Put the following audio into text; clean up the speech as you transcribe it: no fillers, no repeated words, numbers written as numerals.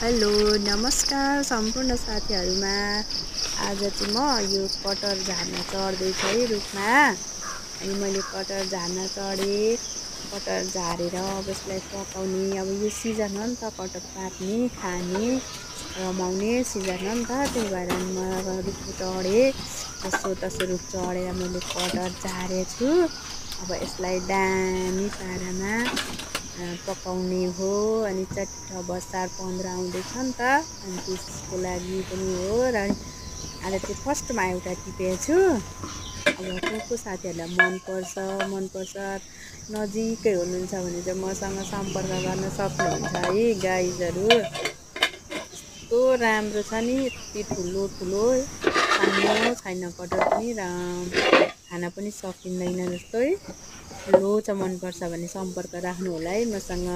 Hello नमस्कार सम्पूर्ण साथीहरुमा। आज चाहिँ म यो कटहर झार्न चढ्दै छु है रुखमा। अनि मैले कटहर झार्न चढेँ। कटहर झारेर अब यसलाई पकाउने, अब यो सिजन हो नि त कटहर पाक्ने खाने रमाउने सिजन हो नि त, त्यही भएर म रुख चढेँ। जसोतसो रुख चढेर मैले कटहर झारेछु। अब यसलाई दामी पारामा पकाउने हो। अनि चैत्र बसार 15 आउँदैछ नि त, अनि त्यसको लागि पनि हो। र आज चाहिँ फर्स्टमा एउटा टिपेछु। अब को साथीहरूलाई मनपर्छ नजिकै हुनुहुन्छ भने चाहिँ मसँग सम्पर्क गर्न सक्नुहुन्छ है गाइजहरू। कस्तो राम्रो छ नि, यति ठुलो ठुलो सानो छैन कटहर पनि, र खान पनि सकिँदैन जस्तो है। ठुलो छ, मनपर्छ भने सम्पर्क राख्नु होला है मसँग।